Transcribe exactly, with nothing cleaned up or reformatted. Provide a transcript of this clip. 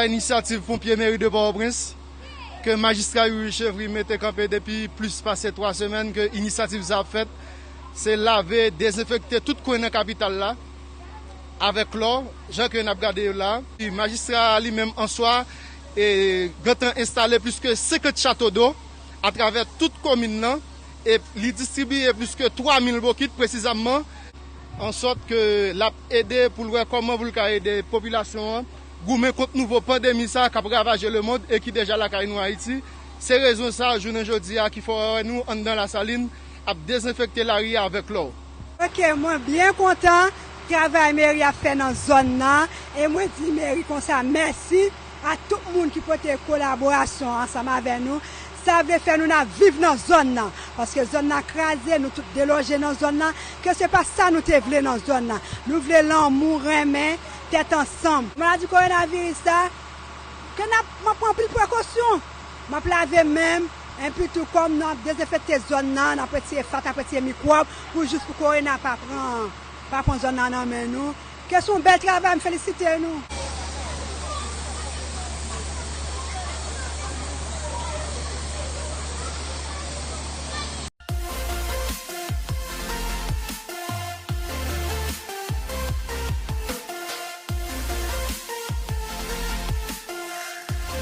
Inisyativ ponpye meri de Pòtoprens, ke majistra Youri Chevry mete kanpe depi plis pase twa semèn ke inisyativ sa ap fèt, se lave, dezenfekte tout kwen nan kapital la avèk klò, jan ke n ap gade yo la. Majistra a li menm answa, e, gentan enstale plis ke senkant chato do atravè tout komin nan, e li distribiye plis ke twa mil bokit presizamman, ansòt ke l ap ede pou l wè kòman pou l ka ede popilasyon an goumen kont nouvo pandemi sa k ap ravaje lemonn e ki deja lakay nou Ayiti. Se rezon sa, jounen jodi a, ki fè w wè nou anndan Lasalin ap dezenfekte lari a avèk klò. Ok, mwen byen kontan travay meri ap fè nan zòn nan, e mwen di meri konsa mèsi a tout moun ki pote kolaborasyon ansanm avè nou. Sa vle fè nou n ap viv nan zòn nan, paske zòn nan kraze, nou tout deloje nan zòn nan, ke se pa sa nou te vle nan zòn nan. Nou vle lanmou, renmen, tèt ansanm. Maladi kowonaviris sa, ke n ap, m ap pran anpil prekosyon. M ap lave men m, enpi tou kòm n ap dezenfekte zòn nan, n ap retire fatra, n ap retire mikwòb, pou jis pou kowona pa pran, pa pran zòn nan nan men nou. Ke se yon bèl travay, m felisite nou.